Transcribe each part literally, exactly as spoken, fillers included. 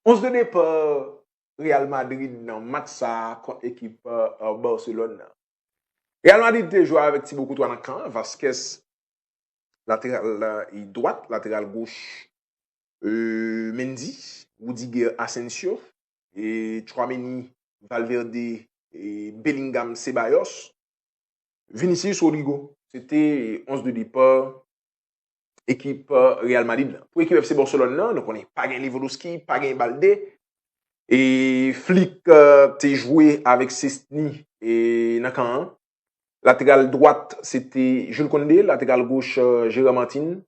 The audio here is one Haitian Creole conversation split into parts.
Onz de depa Real Madrid nan match sa a kont ekip uh, Barcelone nan. Real Madrid te jwe avèk Thibaut Courtois nan kan, Vasquez lateral uh, dwat, lateral goch uh, Mendy, Rudiger, Asensio, e Tchouaméni, Valverde, e Bellingham, Ceballos, Vinicius, Rodrygo. Se te onz de depa ekip Real Madrid la. Pou ekip F C Barcelone nan, nou konnen pa gen Lewandowski, pa gen Balde. E Flick uh, te jwe avèk Szczesny e nan kan an. Lateral dwat, se te Jules Koundé, lateral goch uh, Gérard Martin.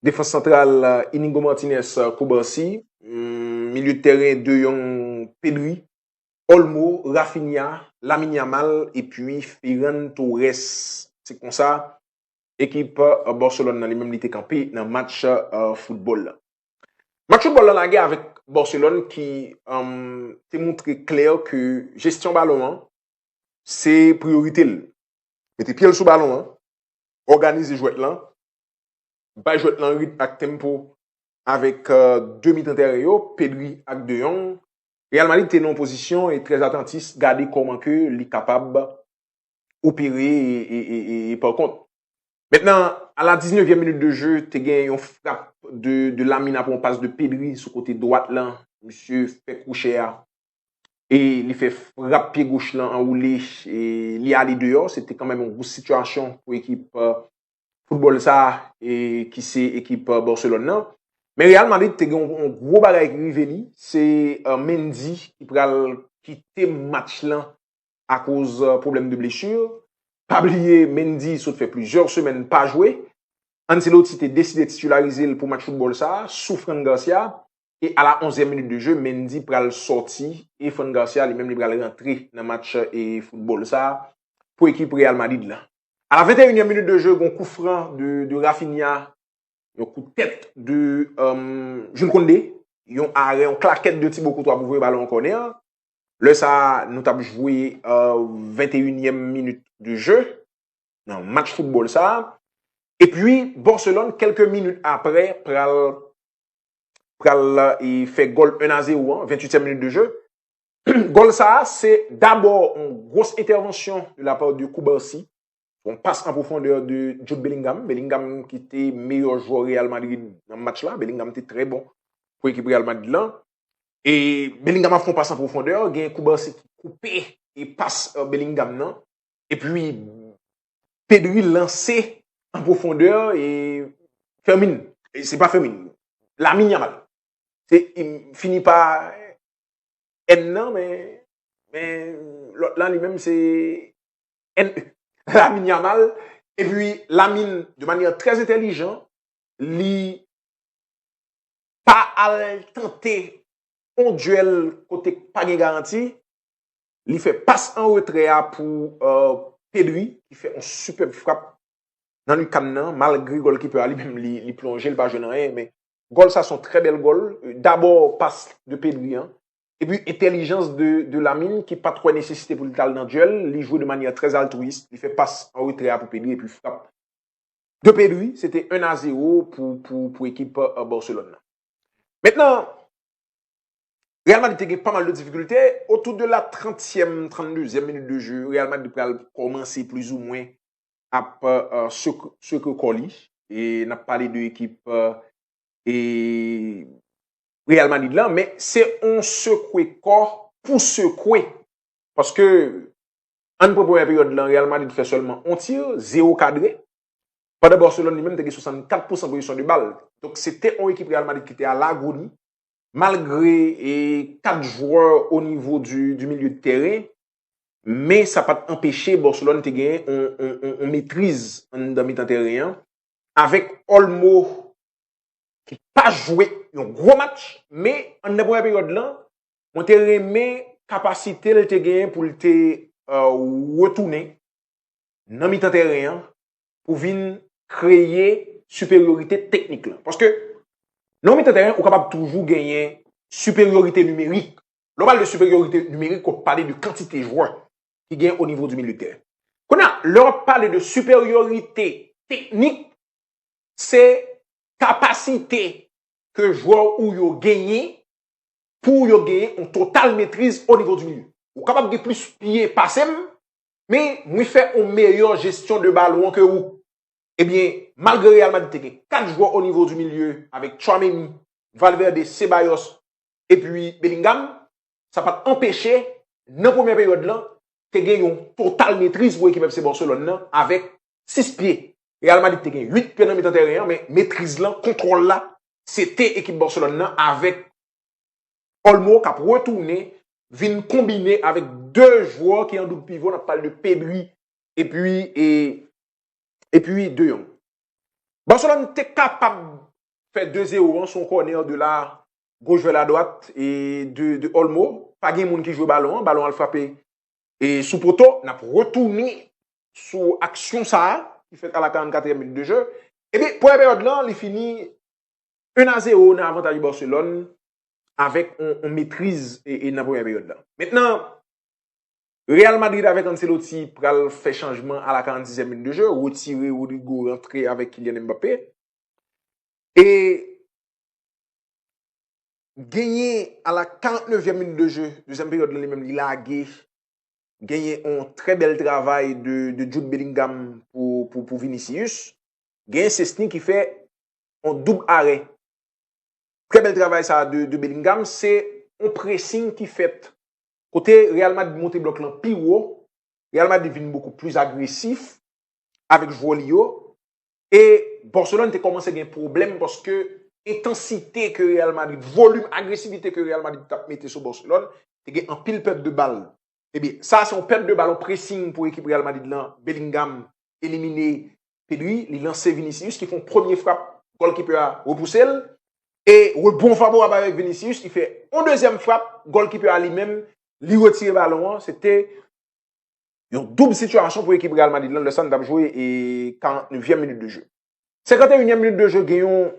Defans santral, uh, Inigo Martinez, uh, Cubarsí. Hmm, milye de tèren, De Jong, Pedri, Olmo, Raphinha, Lamine Yamal epi Ferran Torres. Se konsa ekip uh, Barcelone nan li menm li te kanpe nan match uh, foutbòl la. Match foutbòl la lage avèk Barcelone ki um, te montre klè ke jesyon balon an se priyorite l. Mete pye l sou balon an, òganize jwèt lan, bay jwèt lan rit ak tempo avèk uh, de mitan tèren yo, Pedri ak De Jong. Real Madrid te nan yon pozisyon e trè atantis, gade kòman ke li kapab opere e, e, e, e, e pa kont. Mentnan, a la diznèvyèm minit de jeu, te gen yon frap de, de Lamine apre yon pas de Pedri sou kote dwat lan. Misye fè kwochè a. E li fè frap pye goch lan anwoule. E li ale deyò. Se te kanmenm yon gwo sitiyasyon pou ekip uh, foutbòl sa a, e ki se ekip uh, Barcelone nan. Men Real Madrid te gen yon, yon gwo bagay ki rive li. Se uh, Mendy ki pral kite match lan akoz uh, pwoblèm de blesi. Pa bliye, Mendy sot fè plizyè semèn pa jwe. Ancelotti te deside titilarize l pou match foutbòl sa a, sou Fran Garcia. E a la onzyèm minit de jeu, Mendy pral sòti e Fran Garcia li menm li pral rantre nan match e foutbòl sa a pou ekip Real Madrid la. A la venteyinyèm minit de jeu, gon kou fran de, de Raphinha, yon kou tèt de um, Jules Koundé, yon arè, yon klakèt de Thibaut Courtois pou voye balon an kònè. Lè sa a, nou t ap jwe uh, venteyinyèm minit de jeu nan match foutbòl sa a. Epi, Barcelone, kèlke minit apre, pral, pral e, fè gòl en a zewo an, ventuityèm minit de jeu. Gòl sa a, se dabò yon gwòs entèvansyon de la part de Cubarsí, yon pas an pwofondè de Jude Bellingham. Bellingham ki te meyè jwè Real Madrid nan match la. Bellingham te trè bon pou ekip Real Madrid lan. E Bellingham ap fè yon pas an pwofondè, gen Cubarsí ki koupe e pas uh, Bellingham nan. Epi Pedri lanse an pwofondè e Fermin. E se pa Fermin. Lamine Yamal. Se fini pa N nan, men men lòt la li menm se N E. Lamine Yamal. Epi Lamine, de manyè trè entèlijan, li pa al tante yon dyèl kote pa gen garanti. Li fè pas an retrè a pou uh, Pedri, ki fè yon sipèb frap nan likann nan, malgre gòlkipè a li menm li, li plonje, li pa jwenn anyen, men gòl sa se yon trè bèl gòl. Dabò pas de Pedri an, epi entèlijans de, de Lamine ki pa t wè nesesite pou li t al nan dyèl, li jwe de manyè trè altwis, li fè pas an retrè a pou Pedri epi frap de Pedri, se te en a zewo pou, pou, pou ekip uh, Barcelone nan. Mentnan, Real Madrid te gen pa mal de difikilte. Otou de la trantyèm, tranndezyèm minit de jeu, Real Madrid pral kòmanse plizoumwen ap uh, sekre kò li. E n ap pale de ekip uh, e Real Madrid lan, men se yon sekwe kò pou sekwe. Paske, ann pran premyè peryòd lan, Real Madrid fè sèlman yon ti, zewo kadre. Pandan Barcelone li menm te gen swasannkat pousan pozisyon de bal. Donk, se te yon ekip Real Madrid ki te a lagoni, malgre e, kat jwè o nivo du, du milieu de terrain, men sa pa t anpeche Barcelone te gen yon, yon, yon, yon metriz anndan mitan teren an, avèk Olmo ki pa jwe yon gwo match, men anndan premyè peryòd lan, mwen te renmen kapasite l te genyen pou l te uh, retounen nan mitan teren an pou vin kreye siperyorite teknik lan. Paske nan mitan teren, ou kapab toujou genyen siperyorite nimerik. Lè w pale de siperyorite nimerik, w pale de kantite jwè ki gen o nivo du milieu de terrain. Kounye a, lè w pale de siperyorite teknik, se kapasite ke jwè ou yo genyen pou yo genyen yon total metriz o nivo di milye. Ou kapab gen plis pye pase m, men mwen fè yon meyè jesyon de balon an ke ou. Ebyen, malgre Real Madrid te gen kat jwè o nivo di milye avèk Tchouaméni, Valverde, Ceballos epi Bellingham, sa pa t anpeche nan premyè peryòd lan te gen yon total metriz pou ekip F C Barcelone nan avèk sis pye. Real Madrid te gen uit pye nan mitan teren an, men metriz lan, kontwòl la, se te ekip Barcelone nan avèk Olmo k ap retounen vin konbine avèk de jwè ki an doub pivo, n ap pale de Pedri epi e, epi De Jong. Barcelone te kapab fè de zewo an sou yon kònè de la gauche vers la droite e de, de Olmo. Pa gen moun ki jwe balon an, balon al frape e sou poto. N ap retounen sou aksyon sa a ki fèt a la karannkatriyèm minit de jeu. Ebyen, premyè peryòd lan, li fini un a zéro nan avantaj Barcelone avèk yon, yon metriz e, e nan premyè peryòd lan. Mentnan, Real Madrid avèk Ancelotti pral fè chanjman a la karannsizyèm minit de jeu, retire Rodrygo, rantre avèk Kylian Mbappé. E genyen a la karannevyèm minit de jeu, dezyèm peryòd lan li menm li lage, genyen yon trè bèl travay de, de Jude Bellingham pou, pou, pou Vinicius. Genyen Szczesny ki fè yon doub arè. Trè bèl travay sa de, de Bellingham, se yon pressing ki fèt kote Real Madrid monte blòk lan pi wo, Real Madrid vin bokou plis agresif avèk jwè li yo, e Barcelone te kòmanse gen pwoblèm paske entansite ke Real Madrid, volim agresivite ke Real Madrid t ap mete sou Barcelone, te gen anpil pèt de bal. Ebyen, sa se yon pèt de bal, yon pressing pou ekip Real Madrid lan, Bellingham elimine Pedri, li lanse Vinicius ki fè yon premye frap, golkeeper a repouse l. E rebon favorab avèk Vinicius, li fè yon dezyèm frap, golkeeper a li menm, li retire balon an. Se te yon doub sitiyasyon pou ekip Real Madrid lan, lè sa n t ap jwe e karannevyèm minit de jeu. Senkanteyinyèm minit de jeu, gen yon,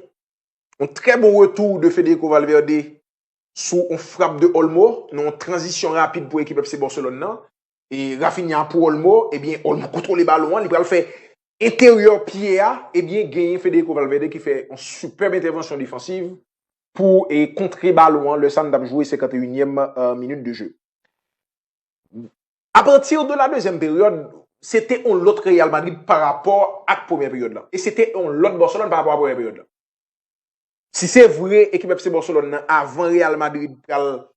yon trè bon retou de Federico Valverde sou yon frap de Olmo, nan yon tranzisyon rapid pou ekip F C Barcelone nan. E Rafinha pou Olmo, ebyen, Olmo kontwole balon an, li pral fè enteryè pye a, ebyen, genyen Federico Valverde ki fè yon sipèb entèvansyon defansiv pou e kontre balon an, lè sa n t ap jwe senkanteyinyèm, euh, minit de jeu. Apati de la dezyèm peryòd, se te yon lòt Real Madrid pa rapò ak premyè peryòd lan. E se te yon lòt Barcelone pa rapò ak premyè peryòd lan. Si se vre, ekip F C Barcelone nan, avan Real Madrid pral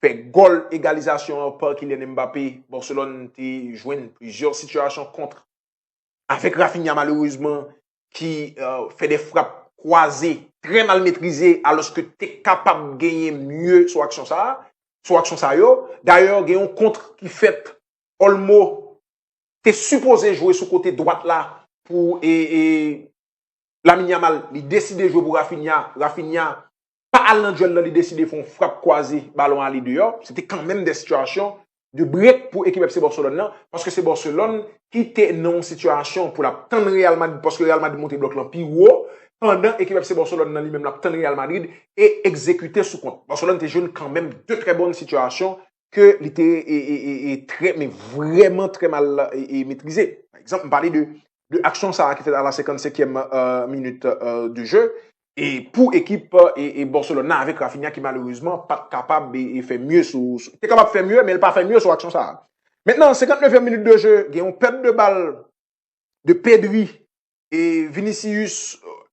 fè gòl egalizasyon an pa Kylian Mbappé, Barcelone te jwenn plizyè sitiyasyon kont avèk Rafinha, malerezman, ki, euh, fè de frap kwaze trè mal metrize, alòske te kapab genyen mye sou aksyon sa a, sou aksyon sa yo. Dayè, gen yon kont ki fèt, Olmo te sipoze jwe sou kote dwat la pou e, e, Lamine Yamal, li deside jwe pou Rafinha. Rafinha pa al nan dyèl lan, li deside fè yon frap kwaze, balon ale deyò. Se te kanmenm de sitiyasyon de break pou ekip F C Barcelone nan, paske se Barcelone ki te nan yon sitiyasyon pou l ap tann Real Madrid, paske Real Madrid monte blòk lan pi wo, pandan ekip F C Barcelone nan li menm l ap tann Real Madrid e egzekite sou kont. Barcelone te jwenn kanmenm de trè bòn sitiyasyon ke li te e, e, e, e trè, men vrèman trè mal e, e metrize. Pa egzanp, m pale de, de aksyon sa a ki fèt a la senkannsenkyèm, euh, minit, euh, de jeu. E pou ekip e, e Barcelone nan avèk Rafinha ki malerezman pa t kapab e, e fè mye sou, sou, te kapab fè mye, men l pa fè mye sou aksyon sa a. Mentnan, senkantnèvyèm minit de jeu, gen yon pèt de bal de Pedri e Vinicius, euh,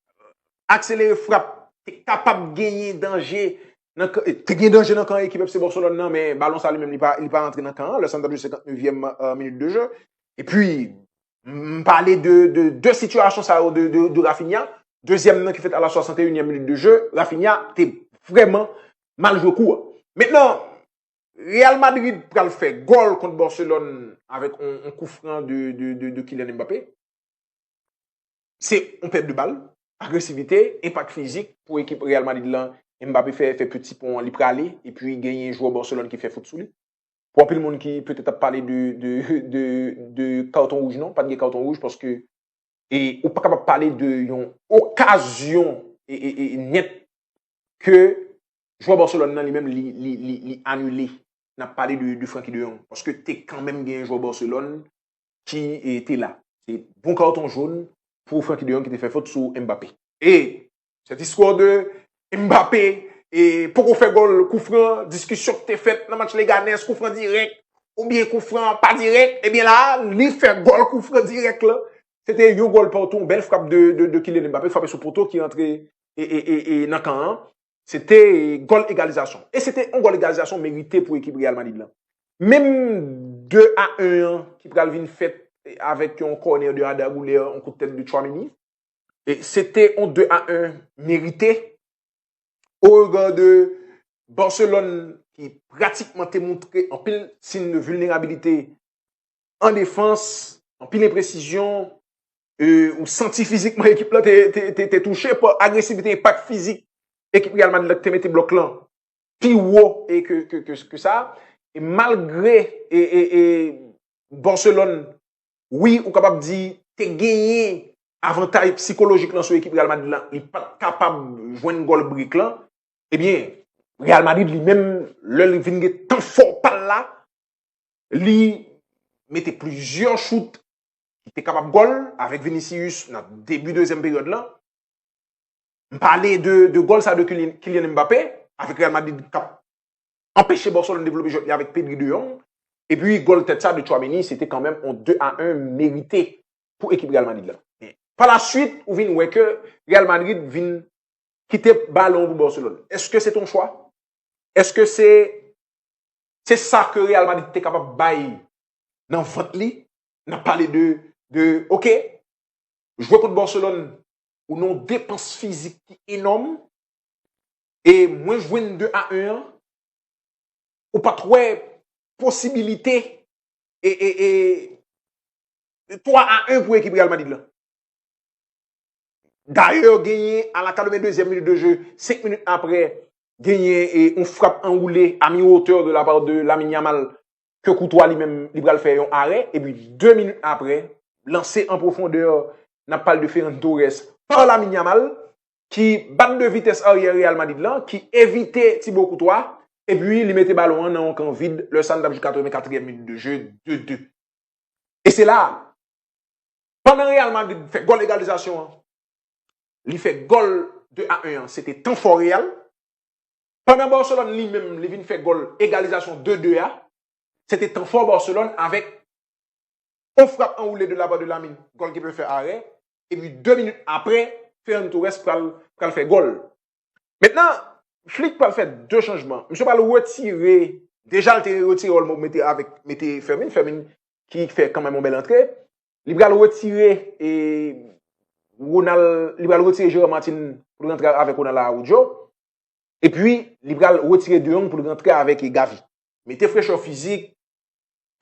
akselere frap, te kapab genyen danje nan kan, te gen danje nan kan ekip F C Barcelone nan, men balon sa li menm li pa, li pa rantre nan kan an, lè sa n t ap jwe senkantnèvyèm, euh, minit de jeu. Epi, m pale de, de, de sitiyasyon sa yo de, de, de Rafinha. Dezyèm nan ki fèt a la swasanteyinyèm minit de jeu, Rafinha te vrèman mal jwe kou an. Mentnan, Real Madrid pral fè gòl kont Barcelone avèk yon, yon kou fran de, de, de, de Kylian Mbappé. Se yon pèt de bal, agresivite, enpak fizik pou ekip Real Madrid lan. Mbappé fè, fè peti pon an, li prale, epi genyen jwè Barcelone ki fè fot sou li. Pou anpil moun ki petèt ap pale de, de, de, de katon wouj, non, pa t gen katon wouj paske e ou pa kapab pale de yon okazyon e, e, e nèt ke jwè Barcelone nan li menm li, li, li, li anile. N ap pale de, de Frenkie de Jong. Paske te kanmenm gen jwè Barcelone ki e, te la. Se bon katon jòn pou Frenkie de Jong ki te fè fot sou Mbappé. E cette histoire de Mbappé e poko fè gòl koufran, diskisyon ki te fèt nan match Leganes, koufran dirèk, oubyen koufran pa dirèk, ebyen la, li fè gòl koufran dirèk lan. Se te yon gòl patou, yon bèl frap de, de, de Kylian Mbappé, frape sou poto ki rantre e, e, e, e nan kan an. Se te gòl egalizasyon. E se te yon gòl egalizasyon merite pou ekip Real Madrid lan. Menm de a en an ki pral vin fèt avèk yon kònè de Arda Güler, yon kout tèt de Tchouaméni, e se te yon de a en merite o rega de Barcelone ki pratikman te montre anpil siy de vilnerabilite an defans, anpil enpresizyon, e, ou santi fizikman ekip lan te, te, te, te touche pa agresivite, enpak fizik ekip Real Madrid la ki te mete blòk lan pi wo e ke, ke, ke, ke sa. E malgre e, e, e Barcelone, wi, ou kapab di, te genyen avantaj sikolojik lan sou ekip Real Madrid lan, li pa t kapab jwenn gòl brek lan, ebyen, Real Madrid li menm, lè li vin gen tan fò pa l la, li mete plizyè chout ki te kapab gòl avèk Vinicius nan debi dezyèm peryòd lan. M pale de, de gòl sa de Kylian, Kylian Mbappé avèk Real Madrid k ap anpeche Barcelone devlope jwèt li avèk Pedri, De Jong. Epi gòl tèt sa de Tchouaméni, se te kanmenm yon de a en merite pou ekip Real Madrid la. Men, pa la swit, ou vin wè ke Real Madrid vin kite balon pou Barcelone. Èske se te yon chwa? Èske se, se sa ke Real Madrid te kapab bay nan vant li? N ap pale de, de, oke, jwe kont Barcelone, ou nan yon depans fizik ki enòm, e mwen jwenn de a en an, ou pa t wè posibilite e, e, e twa a en pou ekip Real Madrid lan. Dayè, genyen a la katrevendezyèm minit de jeu, senk minit apre, genyen e, yon frap anwoule a mi wotè de la part de Lamine Yamal ke Courtois li menm li pral fè yon arè, epi de minit apre, lanse an pwofondè, n ap pale de Ferran Torres, pa Lamine Yamal, ki bat de vitès aryè Real Madrid lan, ki evite Thibaut Courtois, epi li mete balon an nan yon kan vid, lè sa n t ap jwe katrevenkatriyèm minit de jeu, de de. E se la, pandan Real Madrid fè gòl egalizasyon an, li fè gòl de a en an, se te tan fò Real. Pandan Barcelone li menm, li vin fè gòl egalizasyon de de a, se te tan fò Barcelone avèk yon frap anwoule de la part de Lamine, golkipa fè arè, epi de minit apre, Ferran Torres pral, pral fè gòl. Mentnan, Flick pral fè de chanjman. Misye pral retire, deja l te retire Olmo, mete avèk, mete Fermin, Fermin ki fè kanmenm yon bèl antre. Li pral retire e, Ronald, li pral retire Gerard Martin pou l rantre avèk Ronald Araujo. Epi, li pral retire De Jong pou l rantre avèk e, Gavi. Mete frechè fizik,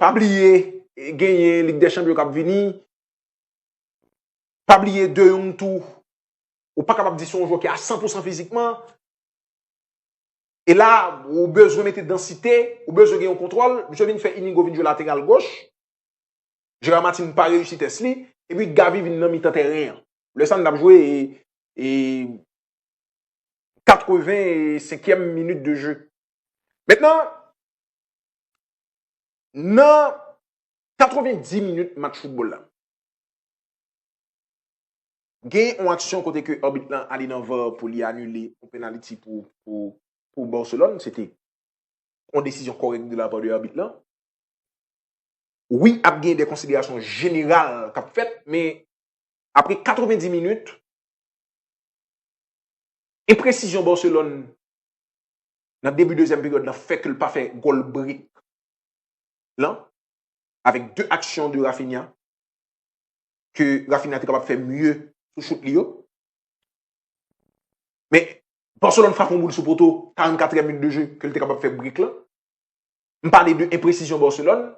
pa bliye, e, genyen Lig dè Chanpyon k ap vini. Pa bliye De Jong tou, ou pa kapab di se yon jwè ki a san pou san fizikman. E la, ou bezwen mete dansite, ou bezwen gen yon kontwòl. Misye vin fè Inigo vin jwe lateral goch. Gerard Martin pa reyisi tès li. Epi Gavi vin nan mitan tèren an. Lè sa n ap jwe e, e katrevensenkyèm minit de jeu. Mentnan, nan katrevendis minit match foutbòl la, gen yon aksyon kote ke abit lan ale nan var pou li anile yon penaliti pou, pou, pou Barcelone. Se te yon desizyon kòrèk de la part de abit lan. Wi, ap gen de konsiderasyon jeneral k ap fèt, men apre katrevendis minit, enpresizyon Barcelone nan debi dezyèm peryòd lan fè ke l pa fè gòl brek lan, avèk de aksyon de Raphinha, ke Raphinha te kapab fè mye sou chout li yo. Men, Barcelone frape yon boul sou poto, karannkatriyèm minit de jeu, ke l te kapab fè brek lan. M pale de enpresizyon Barcelone.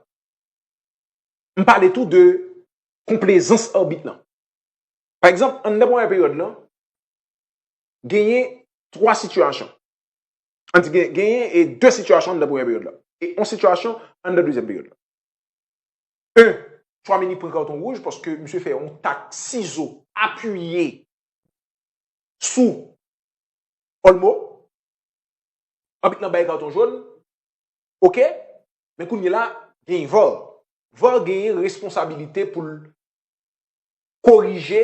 M pale tou de konplezans abit lan. Pa egzanp, anndan premyè peryòd lan, genyen twa sitiyasyon. Ann di gen, genyen e de sitiyasyon anndan premyè peryòd lan. E yon sitiyasyon anndan dezyèm peryòd lan. En, Tchouaméni pran katon wouj paske misye fè yon tak sizo apiye sou Olmo. Abit lan bay katon jòn. Oke. Men kounye la, genyen var. Var genyen responsabilite pou l korije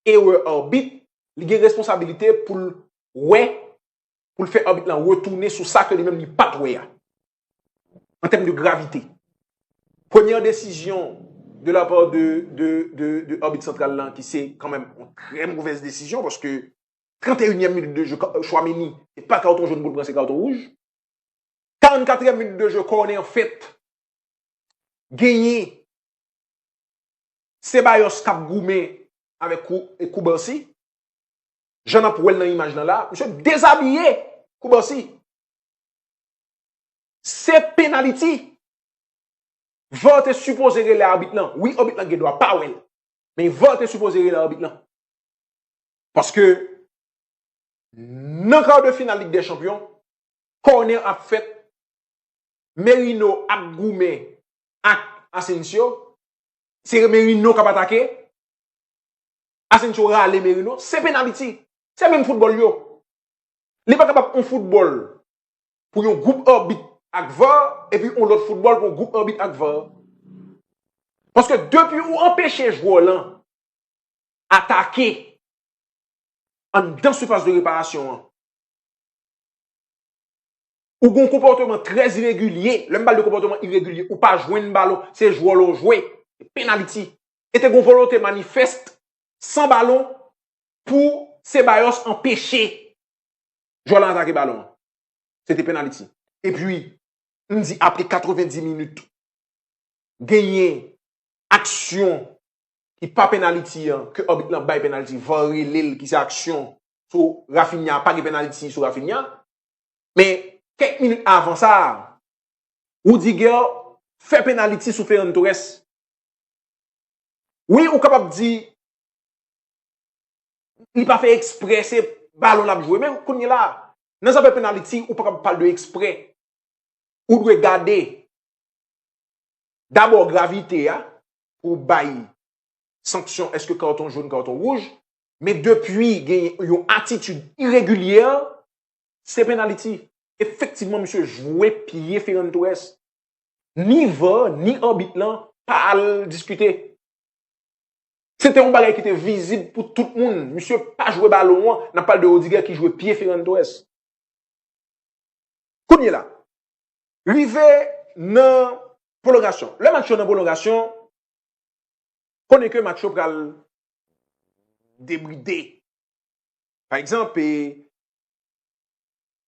erè abit. Li gen responsabilite pou l wè pou l fè abit lan retounen sou sa ke li menm li pa t wè a, an tèm de gravite. Premyè desizyon de la part de, de, de, de abit santral lan, ki se kanmenm yon trè movèz desizyon, paske trannteyinyèm minit de je, Tchouaméni, se pa katon jòn pou l pran, se katon wouj. Karannkatriyèm minit de je, kònè an fèt, genyen Ceballos k ap goumen avèk Kou, e Koubarsi. Jan n ap wè l nan imaj lan la, misye dezabiye Koubarsi. Se penaliti. VAR te sipoze rele abit lan. Wi, abit lan gen dwa pa wè l. Men VAR te sipoze rele abit lan. Paske nan kar de final Lig dè Chanpyon, kònè ap fèt, Merino ap goumen ak Asensio. Se Merino k ap atake. Asensio rale Merino. Se penaliti. Se menm foutbòl yo. Li pa kapab yon foutbòl pou yon gwoup abit ak VAR, epi yon lòt foutbòl pou yon gwoup abit ak VAR. Paske depi ou anpeche jwè w lan atake anndan sipas de reparasyon an, ou gen yon konpòteman trè iregilye. Lè m pale de konpòteman iregilye, ou pa jwenn balon, se jwè w lan w jwe, se penaliti. E te gen yon volonte manifès san balon pou Ceballos anpeche jwè lan atake balon an. Se te penaliti. Epi, m di apre katrevendi minit, genyen aksyon ki pa penaliti an, ke abit lan bay penaliti, VAR rele l, ki se aksyon sou Raphinha, pa gen penaliti sou Raphinha. Men, kèk minit avan sa, Rudiger fè penaliti sou Ferran Torres. Wi, ou kapab di, li pa fè eksprè, se balon l ap jwe. Men kounye la, nan zafè penaliti, ou pa kapab pale de eksprè. Ou dwe gade dabò gravite a pou bay sanksyon, èske katon jòn, katon wouj. Men depi gen yon atitid iregilye, se penaliti. Efektivman, misye jwe pye Ferran Torres. Ni VAR, ni abit lan pa al diskite. Se te yon bagay ki te vizib pou tout moun. Misye pa jwe balon an, n ap pale de Rudiger ki jwe pye Ferran Torres. Kounye la, rive nan pwolongasyon. Lè match yo nan pwolongasyon, konnen ke match yo pral debride. Pa egzanp, e,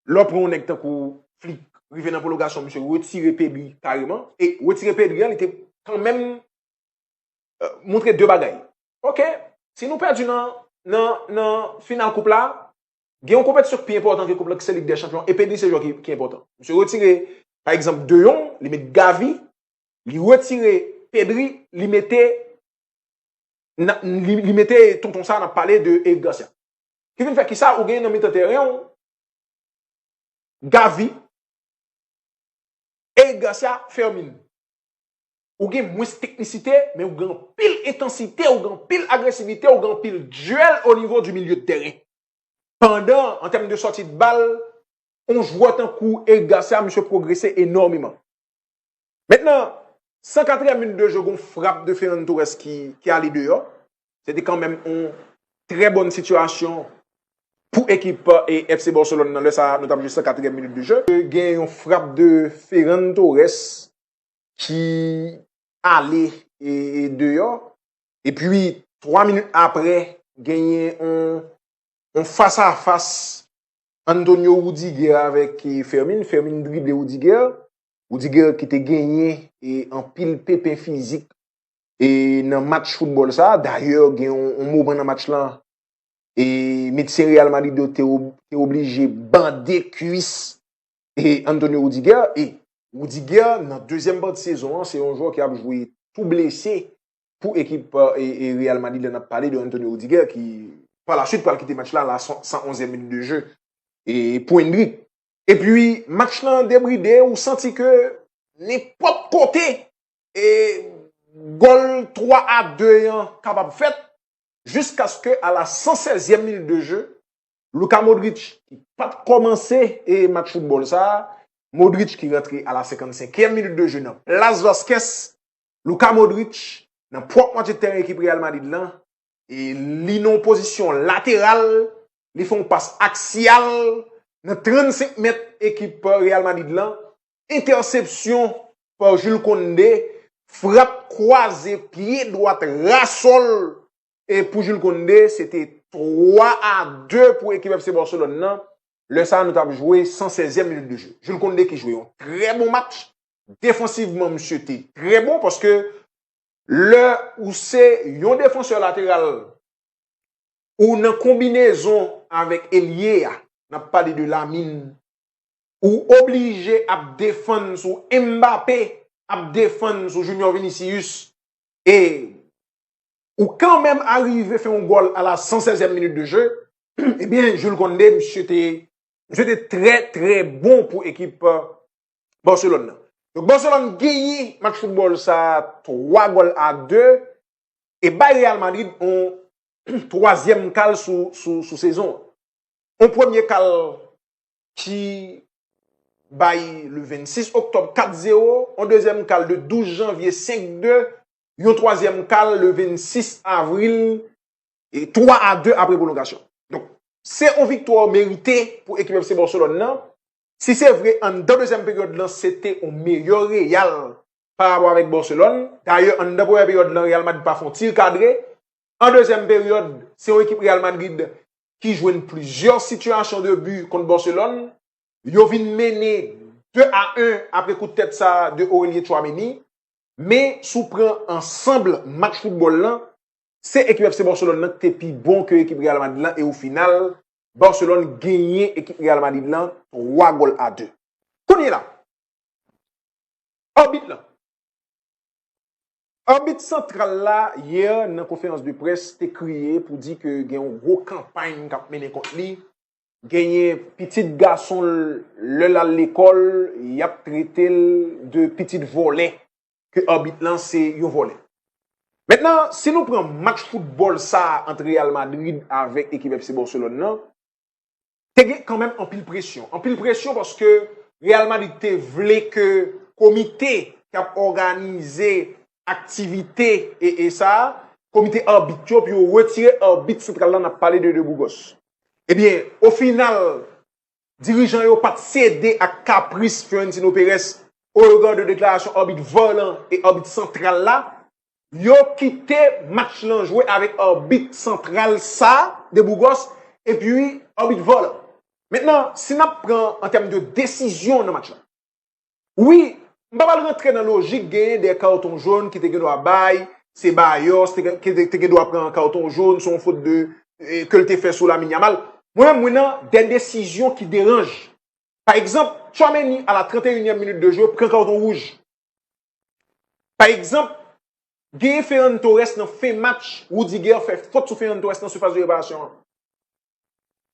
lè w pran yon nèg tankou Flick, rive nan pwolongasyon, misye retire Pedri kareman. E retire Pedri an, li te kanmenm, e, montre de bagay. Oke, si nou pèdi nan, nan, nan final koup la, gen yon konpetisyon ki pi enpòtan ke koup la, ki se Lig dè Chanpyon, e Pedri se jwè ki, ki enpòtan. Misye retire, pa egzanp, De Jong, li met Gavi, li retire Pedri, li mete, nan, li, li mete tonton sa, n ap pale de Eric Garcia. Ki vin fè kisa? Ou genyen nan mitan tèren w, Gavi, Eric Garcia, Fermin. Ou gen mwens teknisite, men ou gen anpil entansite, ou gen anpil agresivite, ou gen anpil dyèl o nivo di milye de tèren. Pandan, an tèm de sòti de bal, yon jwè tankou Eric Garcia, misye pwogrese enòmeman. Mentnan, san katriyèm minit de je, gon frap de Ferran Torres ki, ki ale deyò. Se te kanmenm yon trè bòn sitiyasyon pou ekip, e, F C Barcelone nan. Lè sa a, nou t ap jwe san katriyèm minit de je. Gen yon frap de Ferran Torres ki ale, e, e, deyò. Epi, twa minit apre, genyen yon, yon fas a fas Antonio Rudiger avèk, e, Fermin. Fermin drible Rudiger. Rudiger ki te genyen, e, anpil pepen fizik, e, nan match foutbòl sa a. Dayè, gen yon, yon moman nan match lan, e, medsen Real Madrid yo te ob-, te oblije bande kwis, e, Antonio Rudiger. E Rudiger, nan dezyèm pati sezon an, se yon jwè ki ap jwe tou blese pou ekip, e, e, Real Madrid la. N ap pale de Antonio Rudiger ki, pa la swit, pral kite match la, la san onzyèm minit de je, e, pou Endrick. Epi, match lan debride, ou santi ke nenpòt kote, e, gòl twa a de an kapab fèt, jiskaske a la san sèzyèm minit de je, Luka Modric, ki pa t kòmanse, e, match foutbòl sa a, Modric ki rantre a la senkannsenkyèm minit de je nan plas Vázquez, Luka Modric, nan pwòp mwatye tèren ekip Real Madrid lan, e li nan yon pozisyon lateral, li fè yon pas aksyal, nan trannsenk mèt ekip Real Madrid lan, entèsepsyon pa Jules Koundé, frap kwaze pye dwat rasòl e pou Jules Koundé, se te twa a de pou ekip F C Barcelone nan. Lè sa a, nou t ap jwe san sèzyèm minit de je. Jules Koundé ki jwe yon trè bon match. Defansivman, misye te trè bon paske lè ou se yon defansè lateral, ou nan konbinezon avèk elye a, n ap pale de Lamine, ou oblije ap defann sou Mbappé, ap defann sou Junior Vinicius, e ou kanmenm arive fè yon gòl a la san sèzyèm minit de je, ebyen, Jules Koundé, misye te, misye te trè, trè bon pou ekip Barcelone nan. Donk, Barcelone genyen match foutbòl sa twa gòl a de e bay Real Madrid yon twazyèm kal sou, sou, sou sezon an. Yon premye kal ki bay le vennsis oktòb kat zewo, yon dezyèm kal de douz janvye senk de, yon twazyèm kal le vennsis avril e twa a de apre pwolongasyon. Donk, se yon viktwa merite pou ekip F C Barcelone nan. Si se vre, anndan dezyèm peryòd lan, se te yon meyè Real pa rapò avèk Barcelone. Dayè, anndan premyè peryòd lan, Real Madrid pa fè yon tir kadre. An dezyèm peryòd, se yon ekip Real Madrid ki jwenn plizyè sitiyasyon de bi kont Barcelone. Yo vin mennen de a en apre kout tèt sa de Aurelien Tchouaméni. Men, si w pran ansanm match foutbòl lan, se ekip F C Barcelone nan ki te pi bon ke ekip Real Madrid lan, e o final, Barcelone genyen ekip Real Madrid lan twa gòl a de. Kounye la, abit lan. Abit santral la, yè, nan konferans de près, te kriye pou di ke gen yon gwo kanpay k ap mennen kont li. Genyen pitit gason l, lè l al lekòl, y ap trete l de pitit vòlè, ke abit lan se yon vòlè. Mentnan, si nou pran match foutbòl sa a ant Real Madrid avèk ekip F C Barcelone nan, te gen kanmenm anpil presyon. Anpil presyon paske Real Madrid te vle ke komite k ap òganize aktivite e, e sa a, komite abit yo, pou yo retire abit santral la, n ap pale de De Burgos. Ebyen, o final, dirijan yo pa t sede ak kapris Florentino Perez oregan de deklarasyon abit var lan e abit santral la. Yo kite match lan jwe avèk abit santral sa, De Burgos, epi abit var lan. Mentnan, si n ap pran an tèm de desizyon nan match lan, wi, m pa pral rantre nan lojik genyen de katon jòn ki te gen dwa bay, Ceballos te, ki te, te gen dwa pran katon jòn, se yon fot de, eh, ke l te fè sou Lamine Yamal. Mwen menm, mwen nan de desizyon ki deranj. Pa egzanp, Tchouaméni, a la trannteyinyèm minit de je, pran katon wouj. Pa egzanp, genyen Ferran Torres nan fen match, Rudiger fè fot sou Ferran Torres nan sifas de reparasyon an.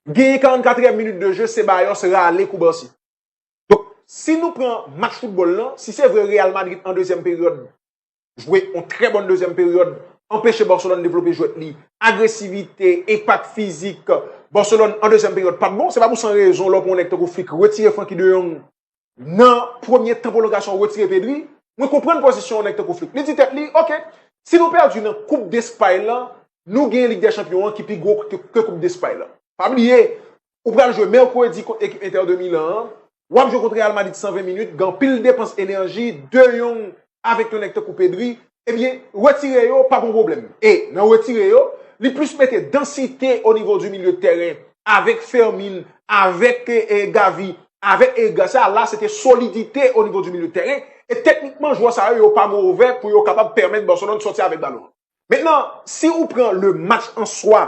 Genyen karannkatriyèm minit de je, Ceballos rale kou basi. Donk, si nou pran match foutbòl lan, si se vre Real Madrid an dezyèm peryòd jwe yon trè bòn dezyèm peryòd, anpeche Barcelone devlope jwèt li, agresivite, enpak fizik, Barcelone an dezyèm peryòd pa t bon, se pa pou san rezon lè w pran yon nèg tankou Flick retire Frenkie de Jong nan premye tan pwolongasyon, retire Pedri, mwen konprann pozisyon yon nèg tankou Flick. Li di tèt li, oke, si nou pèdi nan Koup Despay lan, nou genyen Lig dè Chanpyon an ki pi gwo ke, ke Koup Despay lan. Pa bliye, ou pral jwe mèkredi kont ekip Inter de Milan an, w ap jwe kont Real Madrid san ven minit, gen anpil depans enèji, De Jong avèk yon nèg tankou Pedri, ebyen, retire yo pa gon pwoblèm. E nan retire yo, li plis mete dansite o nivo di milye de tèren avèk Fermin, avèk, eh, eh, Gavi, avèk Eric Garcia, la se te solidite o nivo di milye de tèren. E teknikman, jwè sa yo, yo pa move pou yo kapab pèmèt Barcelone sòti avèk balon. Mentnan, si ou pran le match an swa,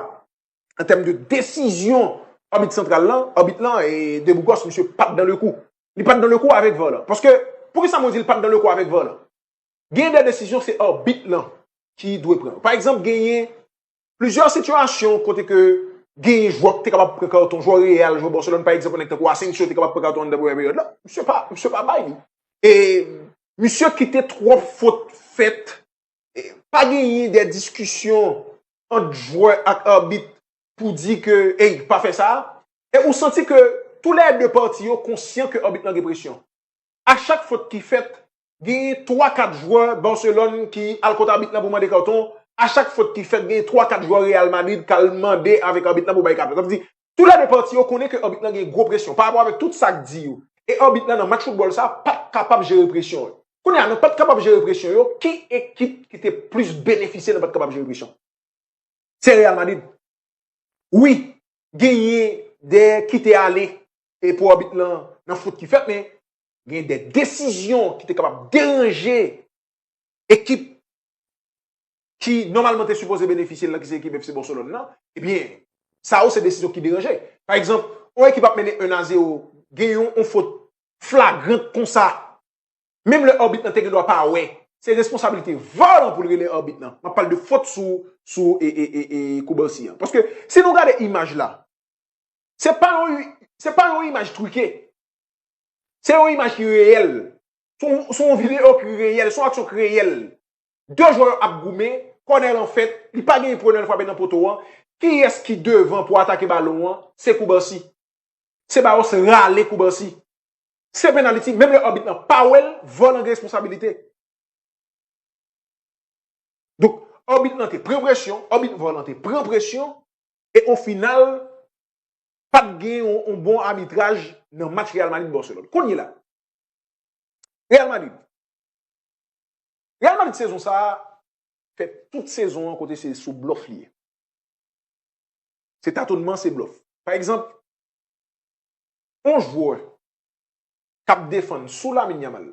an tèm de desizyon abit santral lan, abit lan, e De Burgos, misye pa t dan le kou. Li pa t dan le kou avèk var lan. Paske, poukisa mwen di l pa t dan le kou avèk var lan? Gen de desizyon se abit lan ki dwe pran. Pa egzanp, genyen plizyè sitiyasyon kote ke genyen jwè ki te kapab pran katon, jwè Real, jwè Barcelone, pa egzanp, yon nèg tankou Asensio te kapab pran katon anndan premyè peryòd la. Misye pa, misye pa bay li. E misye kite twòp fot fèt. E pa genyen de diskisyon ant jwè ak abit pou di ke, ey, pa fè sa. E ou santi ke toulède pati yo konsyan ke abit lan gen presyon. A chak fot ki fèt, genyen twa kat jwè Barcelone ki al kot abit lan pou mande katon. A chak fot ki fèt, genyen twa kat jwè Real Madrid k al mande avèk abit lan pou bay katon. Sa vle di, Tou lè de pati yo konnen ke abit lan gen gwo presyon pa rapò avèk tout sa k di yo. E abit lan nan match foutbòl sa pa t kapab jere presyon yo. Kounye a, nou pa t kapab jere presyon yo, ki ekip ki te plis benefisye nan pa t kapab jere presyon? Se Real Madrid. Wi, genyen de kite ale e pou abit lan nan fot ki fèt, men gen de desizyon ki te kapab deranje ekip ki nòmalman te sipoze benefisye l lan, ki se ekip F C Barcelone nan, ebyen, sa yo se desizyon ki deranje. Pa egzanp, yon ekip ap mennen en a zewo, gen yon, yon fot flagrant konsa, menm lè abit lan te gen dwa pa wè, se responsablite var lan pou l rele abit lan. M ap pale de fot sou, sou e, e, e, e Koubansi an. Paske si nou gade imaj la, se pa yon, se pa yon imaj trike. Se yon imaj ki reyèl. Se yon, se yon videyo ki reyèl, se yon aksyon ki reyèl. De jwè yo ap goumen, kònè lan fèt, li pa genyen prenè l frape nan poto an. Kiyès ki devan pou atake balon an? Se Koubansi. Sebaos rale Koubansi. Se penaliti, menm lè abit lan pa wè l, var lan gen responsabilite. Donk, abit lan te pran presyon, abit var lan te pran presyon, e o final, pa t gen yon, yon bon abitraj nan match Real Madrid-Barcelone. Kounye la, Real Madrid. Real Madrid sezon sa a, fè tout sezon an kote se sou blòf li ye. Se tatonnman, se blòf. Pa egzanp, yon jwè k ap defann sou Lamine Yamal,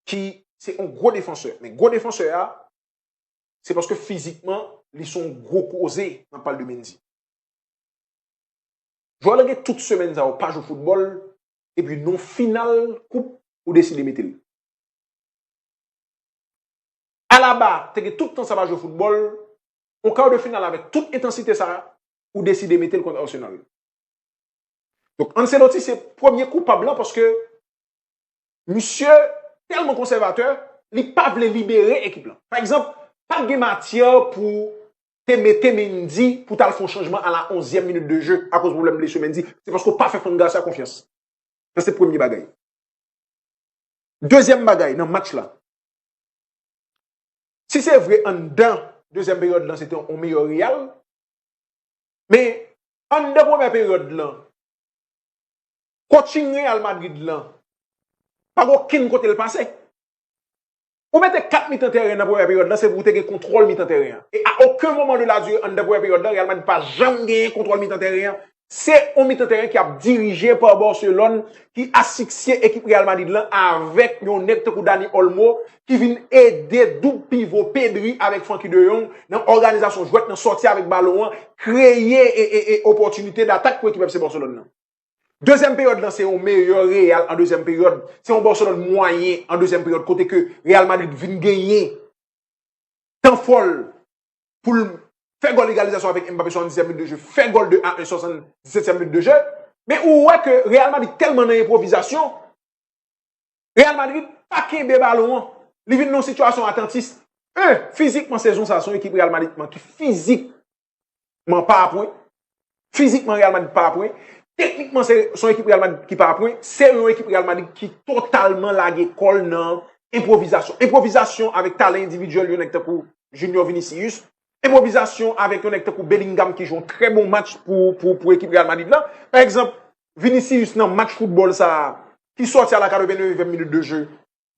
ki se yon gwo defansè, men gwo defansè a, se paske fizikman, li se yon gwo koze, nan pale de Mendy. Jwè la gen tout semèn sa yo pa jwe foutbòl, epi nan final koup, ou deside mete l. Alaba te gen tout tan sa pa jwe foutbòl, yon kar de final avèk tout entansite sa, ou deside mete l kont Arsenal. Donk, Ancelotti se premye koupab lan paske misye tèlman konsèvatè, li pa vle libere ekip lan. Pa egzanp, pa t gen matyè pou te mete Mendy pou t al fè yon chanjman a la onzyèm minit de jeu akoz pwoblèm blesi Mendy. Se paske w pa fè Fran Garcia konfyans. Sa se premye bagay. Dezyèm bagay nan match la. Si se vre anndan dezyèm peryòd lan se te yon meyè Real, men anndan premyè peryòd lan, coaching Real Madrid lan pa gen okenn kote l pase. Ou mete kat mitan teren nan premyè peryòd lan, se pou w te gen kontwòl mitan teren an. E a okenn moman de la dire anndan premyè peryòd lan, Real Madrid pa janm genyen kontwòl mitan teren an. Se yon mitan teren ki ap dirije pa Barcelone, ki asiksye ekip Real Madrid lan avèk yon nèg tankou Dani Olmo, ki vin ede doub pivo Pedri avèk Frenkie de Jong nan òganizasyon jwèt, nan sòti avèk balon an, kreye e, e, e opòtinite datak pou ekip F C Barcelone nan. Dezyèm peryòd lan, se yon meyè Real an dezyèm peryòd. Se yon Barcelone mwayen an dezyèm peryòd, kote ke Real Madrid vin genyen tan fò l pou l fè gòl egalizasyon avèk Mbappé swasanndizyèm minit de jeu, fè gòl de a en swasanndisetyèm minit de jeu. Men ou wè ke Real Madrid tèlman nan enpwovizasyon, Real Madrid pa kenbe balon an. Li vin nan yon sitiyasyon atantis. E, fizikman, sezon sa, se yon ekip Real Madrid man ki fizikman pa a pwen. Fizikman, Real Madrid pa a pwen. Teknikman, se se yon ekip Real Madrid ki pa a pwen. Se yon ekip Real Madrid ki totalman lage kò l nan enpwovizasyon. Enpwovizasyon avèk talan endividyèl yon nèg tankou Junior Vinicius. Enpwovizasyon avèk yon nèg tankou Bellingham ki jwe yon trè bon match pou, pou, pou ekip Real Madrid lan. Pa egzanp, Vinicius nan match foutbòl sa a, ki sòti a la katrevennevyèm minit de jeu,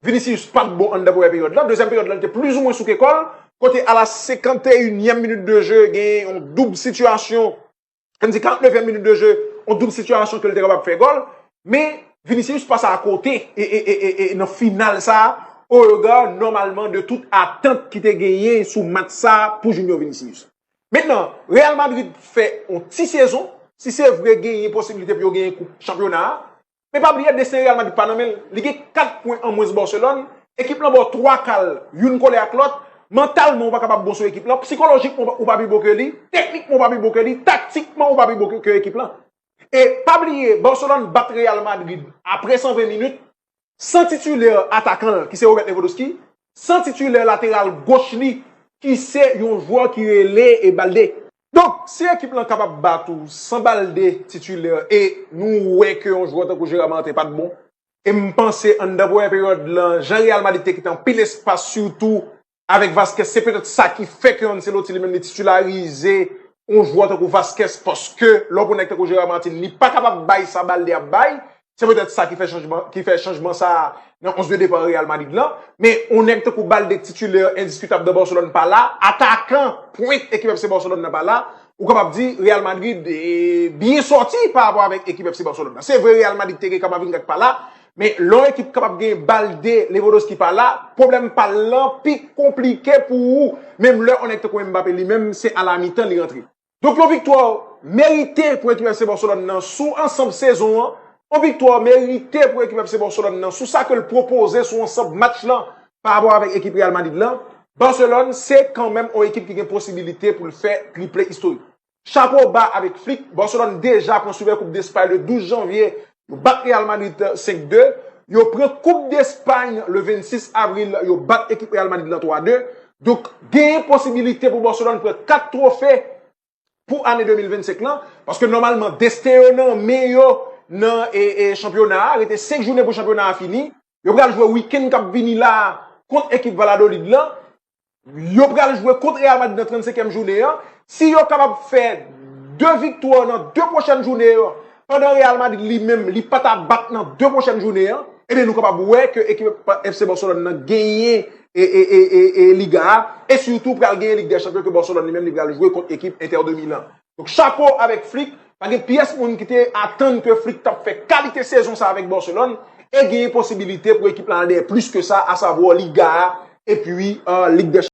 Vinicius pa t bon anndan premyè peryòd lan. Dezyèm peryòd lan, li te plizoumwen souke kò l. Kote a la senkanteyinyèm minit de jeu, gen yon doub sitiyasyon. Ann di karantnevyèm minit de jeu, yon doub sitiyasyon ke l te kapab fè gòl. Men, Vinicius pase akote e, e, e, e, e nan final sa a, o rega nòmalman de tout atant ki te genyen sou match sa a pou Junior Vinicius. Mentnan, Real Madrid fè yon ti sezon, si se vre genyen posiblite pou yo genyen koup chanpyona a, men pa bliye desten Real Madrid pa nan men l. Li gen kat pwen an mwens Barcelone, ekip lan ba w twa ka l, youn kole ak lòt, mantalman ou pa kapab bon sou ekip lan, sikolojikman ou pa, ou pa pi bon ke li, teknikman ou pa pi bon ke li, taktikman ou pa pi bon ke, ke ekip lan. E pa bliye, Barcelone bat Real Madrid apre san ven minit, san titilè atakan l, ki se Robert Lewandowski, san titilè lateral goch li, ki se yon jwè ki rele e Balde. Donk, si ekip lan kapab bat ou san Balde titilè e nou wè ke yon jwè tankou Gérard Martin pa t bon, e m panse anndan premyè peryòd lan, jan Real Madrid te kite anpil espas, sitou avèk Vázquez, se petèt sa ki fè ke Ancelotti li menm li titilarize yon jwè tankou Vazquez, paske lè w pran nèg tankou Gerard Martin, li pa kapab bay sa Balde ap bay. Se petèt sa ki fè chanjman, ki fè chanjman sa a nan onz de depa Real Madrid lan. Men yon nèg tankou Balde, titilè endiskitab nan Barcelone, pa la, atakan pwent ekip F C Barcelone nan pa la, ou kapab di Real Madrid eh, byen sòti pa rapò avèk ekip F C Barcelone nan. Se vre Real Madrid te gen Camavinga k pa la, men lè yon ekip kapab gen Balde, Lewandowski pa la, pwoblèm pa l lan pi konplike pou ou. Menm lè yon nèg tankou Mbappé li menm, se a la mitan li rantre. Donk yon viktwa merite pou ekip F C Barcelone nan sou ansanm sezon an. Yon viktwa merite pou ekip F C Barcelone nan sou sa ke l pwopoze sou ansanm match lan pa rapò avèk ekip Real Madrid lan. Barcelone se kanmenm yon ekip ki gen posibilite pou l fè triple istorik. Chapo ba avèk Flick, Barcelone deja pran Supercoupe d'Espagne le douz janvye, yo bat Real Madrid senk de, yo pran Coupe d'Espagne le vennsis avril, yo bat ekip Real Madrid lan twa de. Donk genyen posibilite pou Barcelone pran kat twofe pou ane de mil vennsenk lan, paske nòmalman desten yo nan men yo nan e, e, chanpyona a, rete senk jounen pou chanpyona a fini. Yo pral jwe wikenn k ap vini la a kont ekip Valladolid lan. Yo pral jwe kont Real Madrid nan trannsenkyèm jounen an. Si yo kapab fè de viktwa nan de pwochèn jounen yo, pandan Real Madrid li menm, li pa ta bat nan de pwochèn jounen an, ebyen nou kapab wè ke ekip F C Barcelone nan genyen e, e, e, e, e Liga a, e sitou pral genyen Lig dè Chanpyon ke Barcelone li menm li pral jwe kont ekip Inter de Milan. Donk chapo avèk Flick, pa gen pyès moun ki te atann ke Flick t ap fè kalite sezon sa avèk Barcelone, e genyen posibilite pou ekip la al dèyè plis ke sa, asavwa Liga a, epi uh, Lig dè